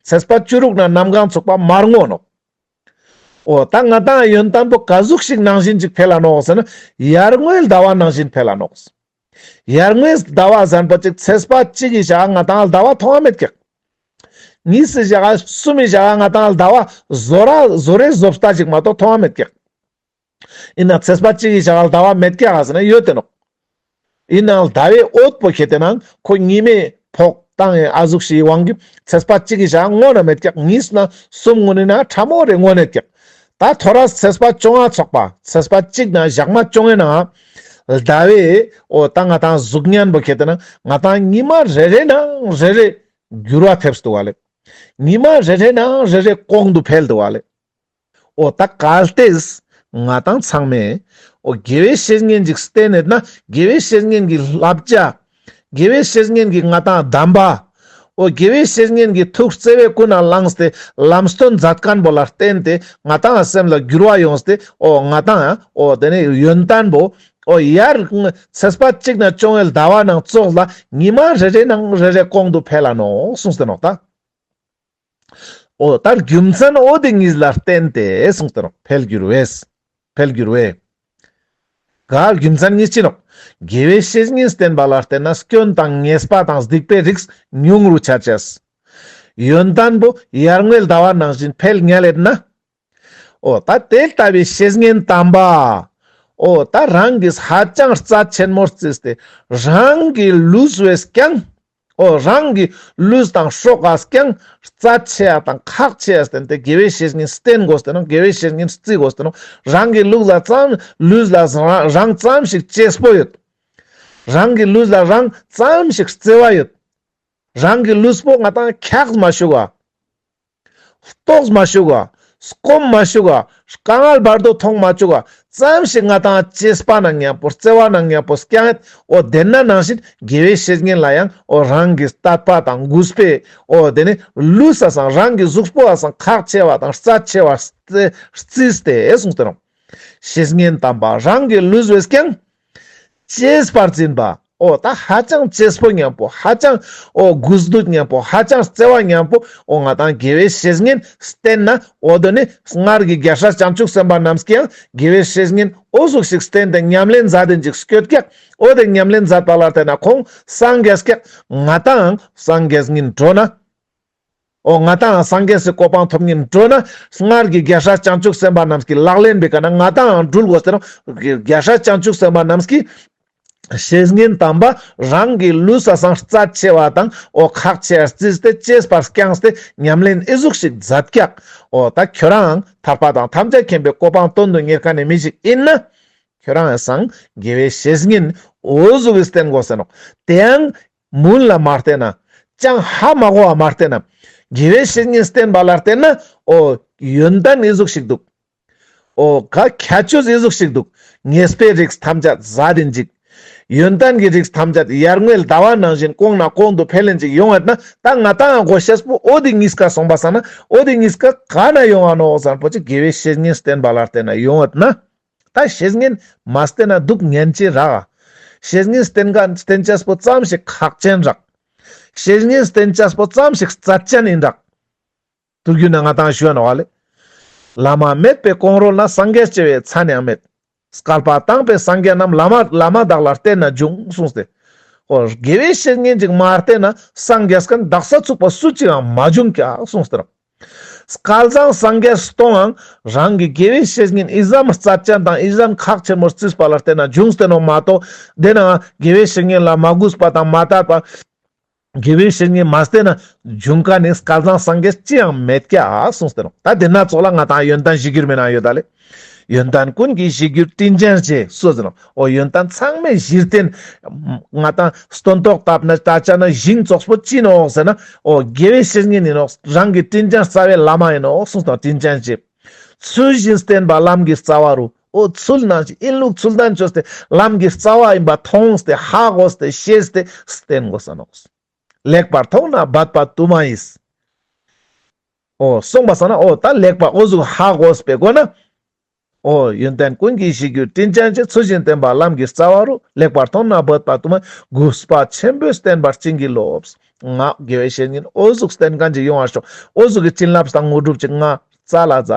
ཚེས་པ་བཅུ་དྲུག་ནས་གནམ་གང་ཚག་པ་མར་ངོ་ནོག། འོ་ད་ང་དང་ཡོན་ཏན་པོ་ག་ཟུག་ཞིག་ནང་བཞིན་ཅིག་འཕེལ་ལ་ནོག་ཟེར་ན་ཡར་ངོའི་ཟླ་བ་ནང་བཞིན་འཕེལ་ལ་ནོག། ཡར་ངོའི་ཟླ་བ་ཟེར་པོ་ཅིག་ཚེས་པ་གཅིག་གི་ཞག་ང་དང་ཟླ་བ་མཐོང་བ་མེད་ཀྱག། གཉིས་སི་ཞག་གསུམ་མི་ཞག་ང་དང་ཟླ་བ་ཟོ་ར་ཟོ་རེ་ཟོ་ལྟ་ཅིག་མ་གཏོགས་མཐོང་བ་མེད་ཀྱག། ཡིན་ན་ཚེས་པ་གཅིག་གི་ཞག་ཟླ་བ་མེད་ཀྱག་ཟེར་ན་ཡོད་དེ་ནོག། ཡིན་ནའང་ཟླ་བའི་འོད་པོ་ཁྱེར་ཏེ་ན་ཁོ་ཉི་མའི་ཕོག་བཏང་ཡིན་ཨ་ཟུག་ཞིག་དབང་གིས་ཚེས་པ་གཅིག་གི་ཞག་ངོ་ན་མེད་ཀྱག། གཉིས་ན་གསུམ་ངོ་ན་ན་ཕྲ་མོ་རེ་ངོ་ན་ཀྱག། ད་ཐོ་རས་ཚེས་པ་བཅོ་ལྔ་ཚག་པ་ཚེས་པ་གཅིག་ན་ཞག་མ་བཅོ་ལྔའི་ནང་ཟླ་བའི་འོ་ད་ང་དང་གཟུགས་བརྙན་པོ་ཁྱེར་ཏེ་ན་ང་དང་ཉི་མ་རེ་རེ་ནང་རེ་རེ་འགྱུར་བ་ཐེབས་འདུག་ག་ལེ། ཉི་མ་རེ་རེ་ནང་རེ་རེ་གོང་དུ་འཕེལ་འདུག་ག་ལེ། འོ་ད་གལ་ཏེ་ང་དང་ཚང་མས་འོ་དགེ་བའི་བཤེས་གཉེན་ཅིག་བསྟེན་ནས་ན་དགེ་བའི་བཤེས་གཉེན་གྱི་བསླབ་བྱ། དགེ་བའི་བཤེས་གཉེན་གྱི་ང་དང་གདམས་པ། འོ་དགེ་བའི་བཤེས་གཉེན་གྱི་ཐུགས་བརྩེ་བས་ཀུན་ནས་བསླངས་ཏེ་ལམ་སྟོན་མཛད་མཁན་པོ་ལ་བརྟེན་ཏེ་ང་དང་སེམས་ལ་འགྱུར་བ་ཡོངས་ཏེ་འོ་ང་དང་འོ་དེ་ནས་ཡོན་ཏན་པོ་འོ་ཡར་ཚེས་པ་གཅིག་ནས་བཅོ་ལྔའི་ཟླ་བ་ནང་ཙོགས་ལ་ཉི་མ་རེ་རེ་ནང་རེ་རེ་གོང་དུ་འཕེལ་ལ་ནོག་གསུངས་ཏེ་ནོག་ད། འོ་ད་རྒྱུ་མཚན་འོ་དེ་གཉིས་ལ་བརྟེན་ཏེ་གསུངས་ཏེ་ནོག། འཕེལ་འགྱུར་བས། འཕེལ་འགྱུར་བས། ག་རྒྱུ་མཚན་གཉིས་ཅི་ནོག། དགེ་བའི་བཤེས་གཉེན་བསྟེན་པ་ལ་བརྟེན་ན་སྐྱོན་དང་ཉེས་པ་དང་སྡིག་པའི་རིགས་ཉུང་རུ་ཆ་ཅེས། ཡོན་ཏན་པོ་ཡར་ངོའི་ཟླ་བ་ནང་བཞིན་འཕེལ་ཉན་ལེད་ན། འོ་ད་དེ་ལྟ་བུའི་བཤེས་གཉེན་དམ་པ། འོ་ད་རང་གིས་ཧ་ཅང་རྩ་ཆེན་མོ་བརྩིས་ཏེ་རང་གི་ལུས་བས་ཀྱང་། འོ་རང་གི་ལུས་དང་སྲོག་ག་ཀྱང་རྩ་ཆེ་ཡ་དང་ཁག་ཆེ་ཡ་བསྟེན་ཏེ་དགེ་བའི་བཤེས་གཉེན་བསྟེན་དགོས་ཏེ་ནོག། དགེ་བའི་བཤེས་གཉེན་བརྩི་དགོས་ཏེ་ནོག། རང་གི་ལུས་ལ་ཙམ་ལུས་ལ་རང་ཙམ་ཞིག་གཅེས་པོ་ཡོད། རང་གི་ལུས་ལ་རང་ཙམ་ཞིག་བརྩེ་བ་ཡོད། རང་གི་ལུས་པོ་ང་དང་འཁྱག་མ་བཅུག་ག། ལྟོགས་མ་བཅུག་ག། སྐོམ་མ་བཅུག་ག། དཀའ་ངལ་བར་དོ་མཐོང་མ་བཅུག་ག། ཙམ་ཞིག་ང་ཏང་གཅེས་པ་ནང་མཉམ་པོ་བརྩེ་བ་ནང་མཉམ་པོ་སྐྱང་ངེད། འོ་དེ་ན་ནང་བཞིན་དགེ་བའི་བཤེས་གཉེན་ལ་ཡང་འོ་རང་གི་དད་པ་དང་གུས་པས་འོ་དེ་ནི་ལུས་ས་སང་རང་གི་གཟུགས་པོ་ས་སང་ཁག་ཆེ་བ་དང་རྩ་ཆེ་བ་བརྩིས་ཏེ་གསུངས་ཏེ་ནོག། བཤེས་གཉེན་དམ་པ་རང་གི་ལུས་པས་ཀྱང་གཅེས་པར་འཛིན་པ། འོ་ད་ཧ་ཅང་གཅེས་པོ་མཉམ་པོ་ཧ་ཅང་འོ་གུས་འདུད་མཉམ་པོ་ཧ་ཅང་བརྩེ་བ་མཉམ་པོ་འོ་ང་ཏང་དགེ་བའི་བཤེས་གཉེན་བསྟེན་ན། འོ་དོ་ནི་སྔར་གྱི་རྒྱལ་སྲས་བྱང་ཆུབ་སེམས་དཔའ་རྣམས་ཀྱིས་ཡང་དགེ་བའི་བཤེས་གཉེན་འོ་ཟུག་ཞིག་བསྟེན་ཏེ་ཉམས་ལེན་མཛད་དེ་ཅིག་སྐྱོད་ཀྱག། འོ་དེ་ཉམས་ལེན་མཛད་པ་ལ་བརྟེན་ན་ཁོང་སངས་རྒྱས་ཀྱག། ང་ཏང་སངས་རྒྱས་ཉིད་འགྲོ་ན། འོ་ང་ཏང་སངས་རྒྱས་སི་གོ་འཕང་ཐོབ་ཉིད་འགྲོ་ན། སྔར་གྱི་རྒྱལ་སྲས་བྱང་ཆུབ་སེམས་དཔའ་རྣམས་ཀྱི་ལག་ལེན་པའི་ཀ་ན་ང་ཏང་འགྲུལ་དགོས་ཟེར་རོ། རྒྱལ་སྲས་བྱང་ཆུབ་སེམས་དཔའ་རྣམས་ཀྱིས་བཤེས་གཉེན་དམ་པ་རང་གི་ལུས་ས་སང་རྩ་ཆེ་བ་དང་འོ་ཁག་ཆེ་བ་བརྩིས་ཏེ་གཅེས་པར་བསྐྱངས་ཏེ་ཉམས་ལེན་ཨི་ཟུག་ཞིག་མཛད་ཀྱག། འོ་ད་ཁྱོ་རང་ཐར་པ་དང་ཐམས་ཅད་མཁྱེན་པའི་གོ་འཕང་དོན་དུ་གཉེར་མཁན་ནི་མི་ཞིག་ཡིན་ན། ཁྱོ་རང་སང་དགེ་བའི་བཤེས་གཉེན་འོ་ཟུག་གི་བསྟེན་དགོས་ཟེར་ནོག། དེ་ཡང་མུན་ལ་མ་བསྟེན་ན། ཅང་ཧ་མ་གོ་བ་མ་བསྟེན་ན། དགེ་བའི་བཤེས་གཉེན་བསྟེན་པ་ལ་བརྟེན་ན། འོ་ཡོན་ཏན་ཨི་ཟུག་ཞིག་འདུག། འོ་ག་ཁྱད་ཆོས་ཨི་ཟུག་ཞིག་འདུག། ཉེས་པའི་རིགས་ཐམས་ཅད་ཟད་དེ་འཇིག། ཡོན་ཏན་གྱི་རིགས་ཐམས་ཅད་ཡར་ངོའི་ཟླ་བ་ནང་བཞིན་གོང་ནས་གོང་དུ་འཕེལ་ལེན་ཅིག་ཡོང་ངད་ན། ད་ང་ཏང་གོ་ཤེས་པོ་འོ་དེ་གཉིས་ཀ་སོང་པ་སང་ན་འོ་དེ་གཉིས་ཀ་ག་ན་ཡོང་ང་ནོག་ཟེར་ན་པོ་ཅིག་དགེ་བའི་བཤེས་གཉེན་བསྟེན་པ་ལ་བརྟེན་ན་ཡོང་ངད་ན། ད་བཤེས་གཉེན་མ་བསྟེན་ན་སྡུག་ཉན་ཅེས་རག། བཤེས་གཉེན་བསྟེན་ག་བསྟེན་ཅེས་པོ་ཙམ་ཞིག་ཁག་ཅན་རག། བཤེས་གཉེན་བསྟེན་ཅེས་པོ་ཙམ་ཞིག་རྩ་ཅན་ཡིན་རག། དུས་རྒྱུན་ན་ང་ཏང་ཞུ་ཡ་ནོག་ལེ། བླ་མ་མེད་པའི་གོང་རོལ་ན། སངས་རྒྱས་བྱེ་བའི་མཚན་ཡང་མེད། བསྐལ་པ་དང་པོའི་སངས་རྒྱས་རྣམས། བླ་མ་བླ་མ་དག་ལ་བརྟེན་ནས་བྱུང་། གསུངས་ཏེ། འོ་དགེ་བའི་བཤེས་གཉེན་ཅིག་མ་བསྟེན་ན་སངས་རྒྱས་མཁན་དག་ས་ཚུག་པ་སུ་ཅིག་ཡང་མ་བྱུང་ཀྱག་གསུངས་ཏེ། སྐལ་བཟང་སངས་རྒྱས་སྟོང་ཡང་རང་གི་དགེ་བའི་བཤེས་གཉེན་ཨི་ཙམ་རྩ་ཅན་དང་ཨི་ཙམ་ཁག་ཆེན་མོ་བརྩིས་པ་ལ་བརྟེན་ན་བྱུང་སྟེ་ནོག་མ་གཏོགས། དེ་ན་དགེ་བའི་བཤེས་གཉེན་ལ་མ་གུས་པ་དང་མ་དད་པ། དགེ་བའི་བཤེས་གཉེན་མ་བསྟེན་ན་བྱུང་མཁན་ནི་སྐལ་བཟང་སངས་རྒྱས་ཅི་ཡང་མེད་ཀྱག་གསུངས་ཏེ་ནོག། ད་དེ་ན་ཙོགས་ལ་ང་ཏང་ཡོན་ཏན་གཞིར་གྱུར་མའི་ནང་ཡོད་ད་ལེ། ཡོན་ཏན་ཀུན་གྱི་གཞིར་གྱུར་དྲིན་ཅན་རྗེ། གསུངས་ཏེ་ནོག། འོ་ཡོན་ཏན་ཚང་མའི་གཞི་རྟེན། ང་ཏང་སྟོན་ཐོག་བཏབ་ན་ད་ཆ་ན་ཞིང་ཙོགས་པོ་ཅི་ནོག་ཟེར་ན། འོ་དགེ་བའི་བཤེས་གཉེན་ཡིན་ནོག། རང་གི་དྲིན་ཅན་རྩ་བའི་བླ་མ་ཡིན་ནོག་གསུངས་ཏེ་ནོག། དྲིན་ཅན་རྗེ། ཚུལ་བཞིན་བསྟེན་པ་ལམ་གྱི་རྩ་བ་རུ། འོ་ཚུལ་ནང་བཞིན་ཡིན་ལུགས་ཚུལ་ལྡན་བཅོས་ཏེ་ལམ་གྱི་རྩ་བ་ཡིན་པ་མཐོང་སྟེ་ཧ་གོ་སྟེ་ཤེས་ཏེ་བསྟེན་དགོས་ས་ནོག། ལེགས་པར་མཐོང་ན་འབད་པ་དུ་མ་ཡིས། འོ་གསུངས་པ་སང་ན་འོ་ད་ལེགས་པ་འོ་ཟུག་ཧ་གོ་སྤེ་གོ་ན། འོ་ཡོན་ཏན་ཀུན་གྱི་གཞིར་གྱུར་དྲིན་ཅན་རྗེ། ཚུལ་བཞིན་བསྟེན་པ་ལམ་གྱི་རྩ་བ་རུ། ལེགས་པར་མཐོང་ན་འབད་པ་དུ་མ། གུས་པ་ཆེན་པོས་བསྟེན་པར་བྱིན་གྱིས་རློབས། ང་དགེ་བའི་བཤེས་གཉེན་འོ་ཟུག་བསྟེན་མཁན་ཅིག་ཡོང་བར་ཤོག། འོ་ཟུག་གི་བྱིན་རླབས་དང་དངོས་གྲུབ་ཅིག་ང་རྩ་ལ་ཛ་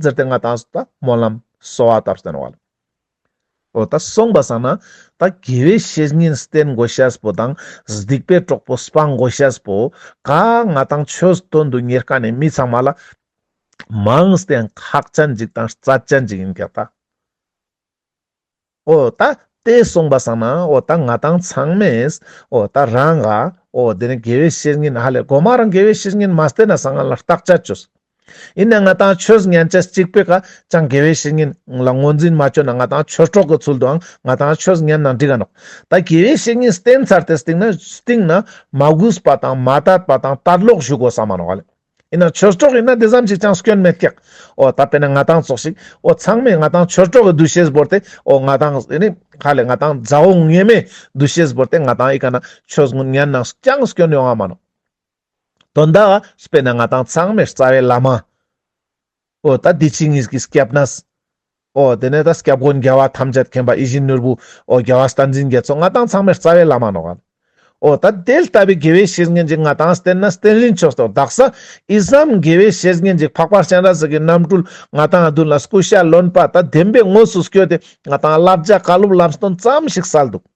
ཟེར་ཏེ་ང་ཏང་ད་སྨོན་ལམ་གསོལ་བ་བཏབ་སྟེ་ནོག་ལེ། འོ་ད་གསུངས་པ་སང་ན་ད་དགེ་བའི་བཤེས་གཉེན་བསྟེན་དགོས་ཤེས་པོ་དང་སྡིག་པའི་གྲོགས་པོ་སྤང་དགོས་ཤེས་པོ་ག་ང་ཏང་ཆོས་དོན་དུ་གཉེར་མཁན་ནི་མི་ཚང་མ་ལ་མངས་ཏེ་ཁག་ཅན་ཅིག་དང་རྩ་ཅན་ཅིག་ཡིན་ཀྱག་ད། འོ་ད་དེ་གསུངས་པ་སང་ན་འོ་ད་ང་ཏང་ཚང་མས་འོ་ད་རང་ག་འོ་དེ་ནི་དགེ་བའི་བཤེས་གཉེན་ཧ་ལས་གོ་མ་རང་དགེ་བའི་བཤེས་གཉེན་མ་བསྟེན་ན་སང་ང་ལ་བརྟག་དཔྱད་བཅོས། ཡིན་ན་ང་ཏང་ཆོས་ཉན་ཅེས་གཅིག་པོའི་ཀ་ཅང་དགེ་བའི་བཤེས་གཉེན་ལ་ངོས་འཛིན་མ་བཅོས་ན་ང་ཏང་ཆོས་གྲོགས་ཀྱི་ཚུལ་དུའང་ང་ཏང་ཆོས་ཉན་ན་འགྲིག་ག་ནོག། ད་དགེ་བའི་བཤེས་གཉེན་བསྟེན་ཚར་ཏེ་སྟིང་ན་སྟིང་ན་མ་གུས་པ་དང་མ་དད་པ་དང་དད་ལོག་ཞུགས་དགོས་ས་མ་ནོག་ལེ། ཡིན་ན་ཆོས་གྲོགས་ཡིན་ན་དེ་ཙམ་ཞིག་ཅང་སྐྱོན་མེད་ཀྱག། འོ་ད་དཔེར་ན་ང་ཏང་ཙོགས་ཤིག་འོ་ཚང་མས་ང་ཏང་ཆོས་གྲོགས་ཀྱི་འདུ་ཤེས་བོར་ཏེ་འོ་ང་ཏང་ཨེ་ནི་ཁ་ལས་ང་ཏང་མཛའ་བོ་ངེས་མེད་འདུ་ཤེས་བོར་ཏེ་ང་ཏང་ཨི་ཀ་ན་ཆོས་ཉན་ན་ཅང་སྐྱོན་ཡོང་ང་མ་ནོག། དོན་དག་དཔེར་ན་ང་ཏང་ཚང་མའི་རྩ་བའི་བླ་མ། འོ་ད་འདི་ཕྱི་གཉིས་ཀྱི་སྐྱབས་གནས། འོ་དེ་ནས་ད་སྐྱབས་མགོན་རྒྱལ་བ་ཐམས་ཅད་མཁྱེན་པ་ཡིད་བཞིན་ནོར་བུ། འོ་རྒྱལ་བ་བསྟན་འཛིན་རྒྱ་མཚོ་ང་ཏང་ཚང་མའི་རྩ་བའི་བླ་མ་ནོག་ག། འོ་ད་དེ་ལྟ་བུའི་དགེ་བའི་བཤེས་གཉེན་ཅིག་ང་ཏང་བསྟེན་ན་བསྟེན་རིན་ཆོག་སྟེ་དག་ས་ཨི་ཙམ་དགེ་བའི་བཤེས་གཉེན་ཅིག་འཕགས་པ་སྤྱན་རས་གཟིགས་ཀྱི་རྣམ་སྤྲུལ་ང་ཏང་མདུན་ལ་སྐུ་ཤ་རློན་པ་ད་བདེན་པའི་དངོས་སུ་སྐྱོད་དེ་ང་ཏང་བསླབ་བྱ་བཀའ་སློབ་ལམ་སྟོན་ཙམ་ཞིག་སལ་འདུག།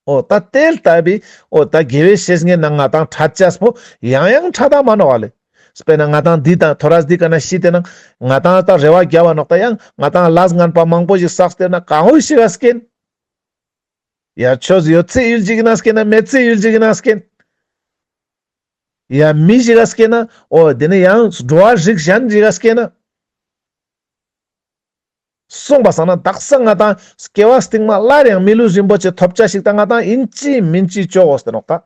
འོ་ད་དེ་ལྟ་བུའི་འོ་ད་དགེ་བའི་བཤེས་གཉེན་ནང་ང་ཏང་ཕྲད་ཅེས་པོ་ཡང་ཡང་ཕྲད་ད་མ་ནོག་ལེ། དཔེར་ན་ང་ཏང་འདི་དང་ཐོ་རས་འདི་ཀ་ན་ཤི་སྟེ་ན་ང་ཏང་ད་རེ་བ་རྒྱབ་བ་ནོག། ད་ཡང་ང་ཏང་ལས་ངན་པ་མང་པོ་ཞིག་བསགས་ཏེ་ན་གང་འོས་ཤིག་ག་སྐྱེན། ཡ་ཆོས་ཡོད་ཚེ་ཡུལ་ཅིག་ན་སྐྱེན་ན་མེད་ཚེ་ཡུལ་ཅིག་ན་སྐྱེན། ཡ་མི་ཞིག་ག་སྐྱེན་ན་འོ་དེ་ནས་ཡང་འགྲོ་བ་རིགས་གཞན་ཞིག་ག་སྐྱེན་ན། གསུངས་པ་སང་ན་དག་ས་ང་ཏང་སྐྱེ་བ་སྟིང་མ་སླར་ཡང་མི་ལུས་རིན་པོ་ཆེ་ཐོབ་ཅེས་ཤིག་ད་ང་ཏང་ཡིན་ཅི་མིན་ཅི་ཅོ་དགོས་ཏེ་ནོག་ད།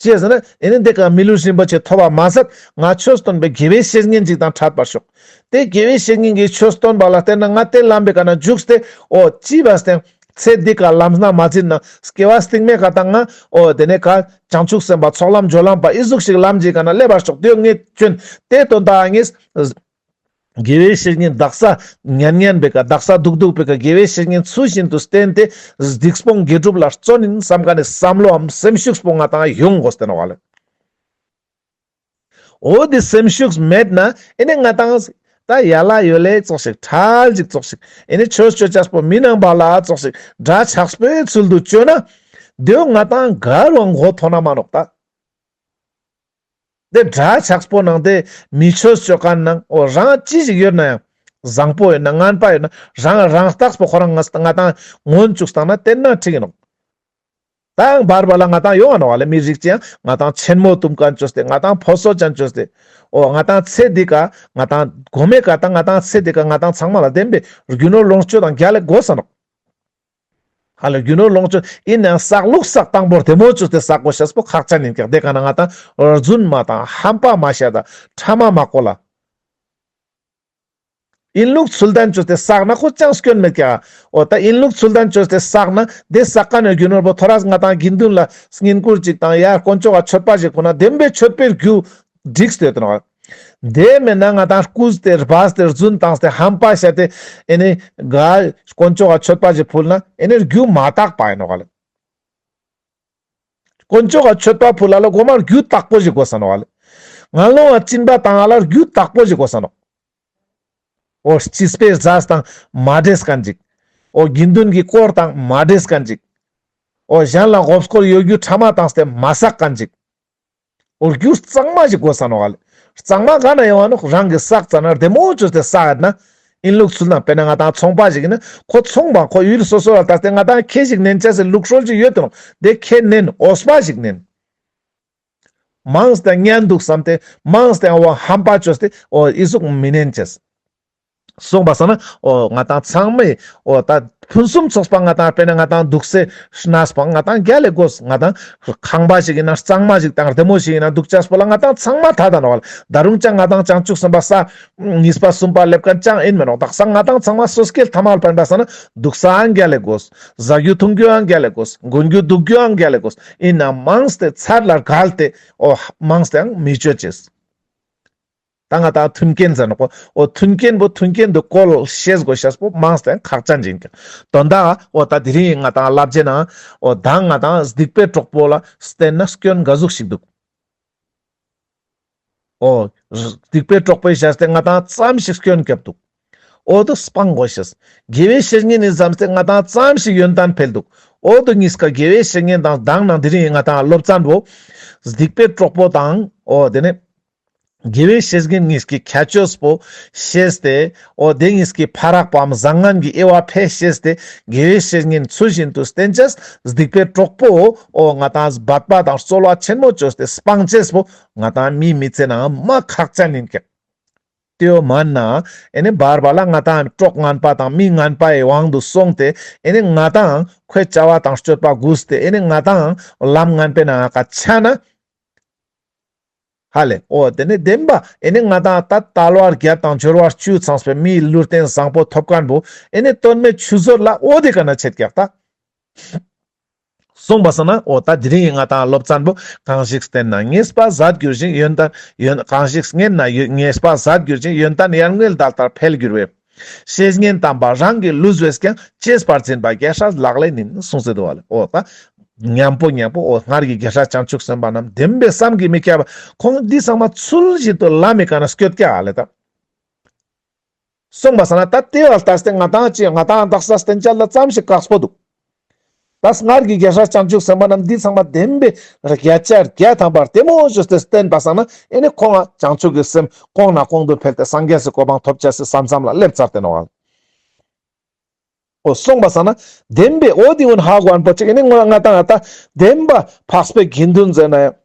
ཅི་ཟེར་ན་ཨེ་ནི་འདི་ཀ་མི་ལུས་རིན་པོ་ཆེ་ཐོབ་པ་མ་ཟད་ང་ཆོས་སྟོན་པའི་དགེ་བའི་བཤེས་གཉེན་ཅིག་དང་འཕྲད་པར་ཤོག། དེ་དགེ་བའི་བཤེས་གཉེན་གྱི་ཆོས་སྟོན་པ་ལ་བརྟེན་ན་ང་དེ་ལམ་པའི་ཀ་ན་འཇུག་སྟེ་འོ་ཅི་བ་སྟེ་ཚེ་འདི་ཀ་ལམ་སྣ་མ་ཟིན་ན་སྐྱེ་བ་སྟིང་མའི་ཀ་ད་ང་འོ་དེ་ནས་ཀ་བྱང་ཆུབ་སེམས་དཔའ་ཚོགས་ལམ་སྦྱོར་ལམ་པ་ཨི་ཟུག་ཞིག་ལམ་ཅིག་ཀ་ན་སླེབས་པར་ཤོག། དེ་ངས་བྱོན་དེ་དོན་དག་ངས། དགེ་བའི་བཤེས་གཉེན་དག་ས་ཉན་ཉན་པའི་ཀ་དག་ས་འདུག་འདུག་པའི་ཀ་དགེ་བའི་བཤེས་གཉེན་ཚུལ་བཞིན་དུ་བསྟེན་ཏེ་སྡིག་སྤོང་དགེ་སྒྲུབ་ལ་བརྩོན་ཡིན་བསམ་མཁན་ནི་བསམ་བློའམ་སེམས་ཤུགས་པོ་ང་ཏང་ཡོང་དགོས་ཏེ་ནོག་ལེ། འོ་དེ་སེམས་ཤུགས་མེད་ན་ཨེ་ནི་ང་ཏང་ད་ཡ་ལ་ཡོ་ལེ་ཙོགས་ཤིག་ཁྲལ་ཅིག་ཙོགས་ཤིག་ཨེ་ནི་ཆོས་ཆོས་ཅེས་པོ་མི་ནང་པ་ལ་ཙོགས་ཤིག་འདྲ་ཆགས་པའི་ཚུལ་དུ་བཅོས་ན་དེའོ་ང་ཏང་ག་རུའང་མགོ་ཐོན་ན་མ་ནོག་ད། དེ་འདྲ་ཆགས་པོ་ནང་དེ་མི་ཆོས་ཅོ་མཁན་ནང་འོ་རང་ཅི་ཞིག་ཡོད་ན་ཡང་བཟང་པོ་ཡོད་ན་ངན་པ་ཡོད་ན་རང་རང་རྟགས་པོ་ཁོ་རང་ང་ང་ཏང་ངོན་བཅུག་སྟངས་ན་དེ་ན་འགྲིག་གི་ནོག། ད་ཡང་བར་བར་ལ་ང་ཏང་ཡོང་ང་ནོག་ལེ། མི་རིགས་ཅན་ང་ཏང་ཆེན་མོ་དུམ་མཁན་ཅོས་ཏེ་ང་ཏང་ཕོ་སོ་ཅན་ཅོས་ཏེ་འོ་ང་ཏང་ཚེ་འདི་ཀ་ང་ཏང་གོ་མེ་ཀ་ད་ང་ཏང་ཚེ་འདི་ཀ་ང་ཏང་ཚང་མ་ལ་བདེན་པའི་རྒྱུ་ནོར་ལོངས་སྤྱོད་དང་རྒྱལ་ལ་དགོས་ས་ནོག། ཧ་ལ་རྒྱུ་ནོར་ལོངས་སྤྱོད་ཡིན་ནའང་བསགས་ལུགས་བསགས་དང་པོར་བདེ་མོ་བཅོས་ཏེ་བསགས་དགོས་ཤེས་པོ་ཁག་ཅན་ཡིན་ཀྱག། དེ་ག་ན་ང་ཏང་རྫུན་མ་དང་ཧམ་པ་མ་བཤད་ད་ཕྲ་མ་མ་གོ་ལ། ཡིན་ལུགས་ཚུལ་ལྡན་བཅོས་ཏེ་བསགས་ན་ཁོ་ཅང་སྐྱོན་མེད་ཀྱག། འོ་ད་ཡིན་ལུགས་ཚུལ་ལྡན་བཅོས་ཏེ་བསགས་ན་དེ་བསགས་མཁན་ནི་རྒྱུ་ནོར་པོ་ཐོ་རས་ང་ཏང་དགེ་འདུན་ལ་བསྙེན་བཀུར་ཅིག་དང་ཡར་དཀོན་མཆོག་ག་མཆོད་པ་ཞིག་ཕུལ་ན་བདེན་པའི་མཆོད་པའི་རྒྱུ་འགྲིག་སྟེ་ཡོད་ནོག། དེ་མེད་ན་ང་ཏང་རྐུས་ཏེ་སྦས་ཏེ་རྫུན་བཏང་སྟེ་ཧམ་པ་བཤད་དེ་ཨེ་ནི་ག་དཀོན་མཆོག་ག་མཆོད་པ་ཞིག་ཕུལ་ན་ཨེ་ནི་རྒྱུ་མ་དག་པ་ཡིན་ནོག་ལེ། དཀོན་མཆོག་ག་མཆོད་པ་ཕུལ་ལ་ལ་གོ་མ་རྒྱུ་དག་པོ་ཞིག་དགོས་ས་ནོག་ལེ། ངན་སློང་ང་སྦྱིན་པ་བཏང་ང་ལ་རྒྱུ་དག་པོ་ཞིག་དགོས་ས་ནོག། འོ་སྤྱི་པའི་རྫས་དང་མ་འདྲེས་མཁན་ཅིག། འོ་དགེ་འདུན་གྱི་དཀོར་དང་མ་འདྲེས་མཁན་ཅིག། འོ་གཞན་ལ་མགོ་སྐོར་ཡོད་རྒྱུ་ཕྲ་མ་བཏང་སྟེ་མ་བསགས་མཁན་ཅིག། འོ་རྒྱུ་གཙང་མ་ཞིག་དགོས་ས་ནོག་ལེ། གཙང་མ་ག་ན་ཡོང་བ་ནོག། རང་གི་བསགས་ཙ་ན་བདེ་མོ་བཅོས་ཏེ་བསགས་ཡོད་ན། ཡིན་ལུགས་ཚུལ་དང་དཔེར་ན་ང་ཏང་ཚོང་པ་ཞིག་ཡིན་ན་ཁོ་ཚོང་པ་ཁོ་ཡུལ་སོ་སོ་ལ་ལྟ་སྟེ་ང་ཏང་ཁེ་ཞིག་ནན་ཅེས་སི་ལུགས་སྲོལ་ཞིག་ཡོད་དེ་ནོག། དེ་ཁེ་ནན་འོས་པ་ཞིག་ནན། མང་སྟེ་ཉན་འདུག་བསམ་སྟེ་མང་སྟེ་འོ་ཧམ་པ་བཅོས་ཏེ་འོ་ཨི་ཟུག་མི་ནན་ཅེས། སོང་པ་སང་ན་འོ་ང་ཏང་ཚང་མས་འོ་ད་ཕུན་སུམ་ཚོགས་པ་ང་ཏང་དཔེར་ན་ང་ཏང་འདུག་སེ་གནས་པ་ང་ཏང་རྒྱལ་ལ་དགོས། ང་ཏང་ཁང་པ་ཞིག་ཡིན་ན་གཙང་མ་ཞིག་དང་བདེ་མོ་ཞིག་ཡིན་ན་འདུག་ཅེས་པོ་ལ་ང་ཏང་ཚང་མ་ཐད་ད་ནོག་ལེ། ད་རུང་ཅང་ང་ཏང་བྱང་ཆུབ་སེམས་དཔའ་ས་གཉིས་པ་གསུམ་པ་སླེབས་མཁན་ཅང་ཡིན་མི་ནོག། དག་ས་ང་ཏང་ཚང་མ་སོ་སྐྱེ་ཐ་མལ་པ་ཡིན་པ་སང་ན་འདུག་ས་ཡང་རྒྱལ་ལ་དགོས། ཟ་རྒྱུ་འཐུང་རྒྱུ་ཡང་རྒྱལ་ལ་དགོས། གོན་རྒྱུ་འདུག་རྒྱུ་ཡང་རྒྱལ་ལ་དགོས། ཡིན་ན་མང་སྟེ་ཚད་ལ་བརྒལ་ཏེ་འོ་མང་སྟེ་ཡང་མི་སྤྱོད་ཅེས། ད་ང་ཏང་མཐུན་རྐྱེན་ཟེར་ནོག་པོ། འོ་མཐུན་རྐྱེན་པོ་མཐུན་རྐྱེན་དུ་བཀོལ་ཤེས་དགོས་ཤེས་པོ་མང་སྟེ་ཡང་ཁག་ཅན་ཅིག་ཡིན་ཀྱག། དོན་དག་འོ་ད་དེ་རིང་ང་ཏང་བསླབ་བྱའི་ནང་འོ་ད་ང་ཏང་སྡིག་པའི་གྲོགས་པོ་ལ་བསྟེན་ན་སྐྱོན་ག་ཟུག་ཞིག་འདུག། འོ། སྡིག་པའི་གྲོགས་པོའི་ཞལ་ཏེ་ང་ཏང་ཙམ་ཞིག་སྐྱོན་རྒྱབ་འདུག། འོ་དོ་སྤང་དགོས་ཤེས། དགེ་བའི་བཤེས་གཉེན་ནི་བཟུམ་སྟེ་ང་ཏང་ཙམ་ཞིག་ཡོན་ཏན་འཕེལ་འདུག། འོ་དོ་གཉིས་ཀ་དགེ་བའི་བཤེས་གཉེན་དང་དང་ནང་དེ་རིང་ང་ཏང་སློབ་ཚན་པོ། སྡིག་པའི་གྲོགས་པོ་དང་འོ་དེ་ནས། དགེ་བའི་བཤེས་གཉེན་གཉིས་ཀྱི་ཁྱད་ཆོས་པོ་ཤེས་ཏེ། འོ་དེ་གཉིས་ཀྱི་ཕ་རག་པའམ་བཟང་ངན་གྱི་དབྱེ་བ་ཕལ་ཤེས་ཏེ། དགེ་བའི་བཤེས་གཉེན་ཚུལ་བཞིན་དུ་བསྟེན་ཅེས། སྡིག་པའི་གྲོགས་པོ་འོ་ང་ཏང་འབད་པ་དང་རྩོལ་བ་ཆེན་མོ་བཅོས་ཏེ་སྤང་ཅེས་པོ་ང་ཏང་མིའི་མི་ཚེ་ནང་མ་ཁག་ཅན་ཡིན་ཀྱག། དེའོ་མན་ན་ཨེ་ནི་བར་བར་ལ་ང་ཏང་གྲོགས་ངན་པ་དང་མི་ངན་པའི་དབང་དུ་སོང་སྟེ་ཨེ་ནི་ང་ཏང་ཁོའི་བྱ་བ་དང་སྤྱོད་པ་གུས་ཏེ་ཨེ་ནི་ང་ཏང་ལམ་ངན་པའི་ནང་ང་ཆ་ན། ཧ་ལེ། འོ་དེ་ནི་བདེན་པ་ཨེ་ནི་ང་ཏང་ད་དལ་བ་བརྒྱད་དང་འབྱོར་བ་བཅུ་ཚང་བའི་མིའི་ལུས་རྟེན་བཟང་པོ་ཐོབ་མཁན་པོ་ཨེ་ནི་དོན་མེད་ཆུད་ཟོས་ལ་འོ་དེ་ཀ་ན་ཆད་ཀྱག་ད། སོང་པ་སང་ན་འོ་ད་དེ་རིང་ང་ཏང་སློབ་ཚན་པོ་གང་ཞིག་བསྟེན་ན་ཉེས་པ་ཟད་འགྱུར་ཞིང་ཡོན་ཏན་ཡོན་གང་ཞིག་བསྙེན་ན་ཡོ་ཉེས་པ་ཟད་འགྱུར་ཞིང་ཡོན་ཏན་ཡར་ངོའི་ཟླ་ལྟར་འཕེལ་འགྱུར་བས། བཤེས་གཉེན་དམ་པ་རང་གི་ལུས་བས་ཀྱང་གཅེས་པར་འཛིན་པ་རྒྱལ་སྲས་ལག་ལེན་ཡིན་གསུངས་ཏེ་འདུག་པ་ལེ། འོ་ད་མཉམ་པོ་མཉམ་པོ་འོ་སྔར་གྱི་རྒྱལ་སྲས་བྱང་ཆུབ་སེམས་དཔའ་རྣམས་བདེན་པའི་བསམ་གྱིས་མི་ཁྱབ་པ་ཁོང་འདི་ཚང་མ་ཚུལ་བཞིན་དུ་ལམ་མི་ཀ་ན་སྐྱོད་ཀྱག་ལེ་ད། སོང་པ་སང་ན་ད་དེ་བ་ལྟ་སྟེ་ང་ཏང་ཅི་ང་ཏང་དག་ས་བསྟེན་ཅེས་ལ་ཙམ་ཞིག་དཀགས་པོ་འདུག། ད་སྔར་གྱི་རྒྱལ་སྲས་བྱང་ཆུབ་སེམས་དཔའ་རྣམས་འདི་ཚང་མ་བདེན་པའི་བརྒྱ་ཆ་བརྒྱ་ཐམ་པར་བདེ་མོ་བཅོས་ཏེ་བསྟེན་པ་སང་ན་ཨེ་ནི་ཁོང་ང་བྱང་ཆུབ་ཀྱི་སེམས་གོང་ནས་གོང་དུ་འཕེལ་ཏེ་སངས་རྒྱས་སི་གོ་འཕང་ཐོབ་ཅེས་སི་ས་མཚམས་ལ་སླེབས་ཚར་ཏེ་ནོག། འོ་སོང་པ་སང་ན་བདེན་པའི་འོ་དེ་ཀུན་ཧ་གོ་མཁན་པོ་ཅིག་ཨེ་ནི་ང་ང་ཏང་ང་ད་བདེན་པ་འཕགས་པའི་དགེ་འདུན་ཟེར་ན་ཡང་།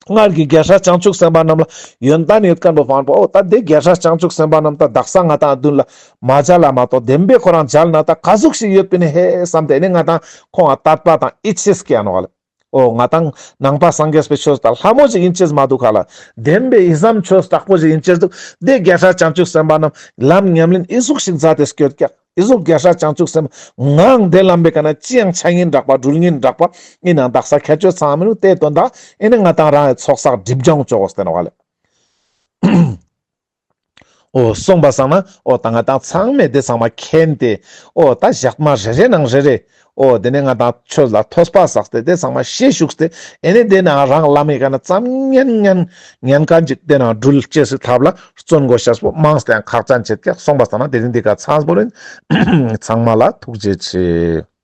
སྔར་གྱི་རྒྱལ་སྲས་བྱང་ཆུབ་སེམས་དཔའ་རྣམས་ལ་ཡོན་ཏན་ཡོད་མཁན་པོ་ཕན་པོ་འོ་ད་དེ་རྒྱལ་སྲས་བྱང་ཆུབ་སེམས་དཔའ་རྣམས་ད་དག་ས་ང་ཏང་མདུན་ལ་མ་མཇལ་ལ་མ་གཏོགས་བདེན་པའི་ཁོ་རང་མཇལ་ན་ད་ག་ཟུག་ཞིག་ཡོད་པིན་ཧེ་བསམ་སྟེ་ཨེ་ནི་ང་ཏང་ཁོང་ང་དད་པ་དང་ཡིད་ཆེས་སྐྱེ་ནོག་ལེ། འོ་ང་དང་ནང་པ་སངས་རྒྱས་པའི་ཆོས་དང་ལྷ་མོ་ཞིག་ཡིན་ཅེས་མ་འདུག་ག་ལ། བདེན་པའི་ཡིད་བསམ་ཆོས་དྲག་པོ་ཞིག་ཡིན་ཅེས་འདུག། དེ་རྒྱལ་སྲས་བྱང་ཆུབ་སེམས་དཔའ་རྣམས་ལམ་ཉམས་ལེན་ཨི་ཟུག་ཞིག་མཛད་དེ་སྐྱོད་ཀྱག། ཨི་ཟུག་རྒྱལ་སྲས་བྱང་ཆུབ་སེམས་ངའང་དེ་ལམ་པའི་ཀ་ན་ཅི་ཡང་ཆ་ཉིན་དྲག་པ་འགྲུལ་ཉིན་དྲག་པ་ཨིན་ནང་དག་ས་ཁྱད་ཆོས་ཚང་མི་ནུག། དེ་དོན་དག་ཨེ་ནི་ང་དང་རང་ཡི་ཚོགས་བསགས་སྒྲིབ་སྦྱང་ཅོ་གོས་ཏེ་ནོག་ལེ། འོ་སོང་པ་སང་ན་འོ་ད་ང་དང་ཚང་མས་དེ་ཚང་མ་མཁྱེན་ཏེ་འོ་ད་ཞག་མ་རེ་རེ་ནང་རེ་རེ་འོ་དེ་ནས་ང་དང་ཆོས་ལ་ཐོས་པ་བསགས་ཏེ་དེ་ཚང་མ་ཤེས་བཅུག་སྟེ་ཨེ་ནི་དེ་ནང་རང་ལམ་ཡི་ཀ་ན་ཙམ་ཉན་ཉན་ཉན་ཁན་ཅིག་དེ་ནང་འགྲུལ་ཅེས་སི་ཐབས་ལ་བརྩོན་དགོས་ཤེས་པོ་མང་སྟེ་ཡང་ཁག་ཅན་ཆེད་ཀྱག། སོང་པ་སང་ན་དེ་རིང་འདི་ཀ་ཚང་པོ་རིན། ཚང་མ་ལ་ཐུགས་རྗེ་ཆེ།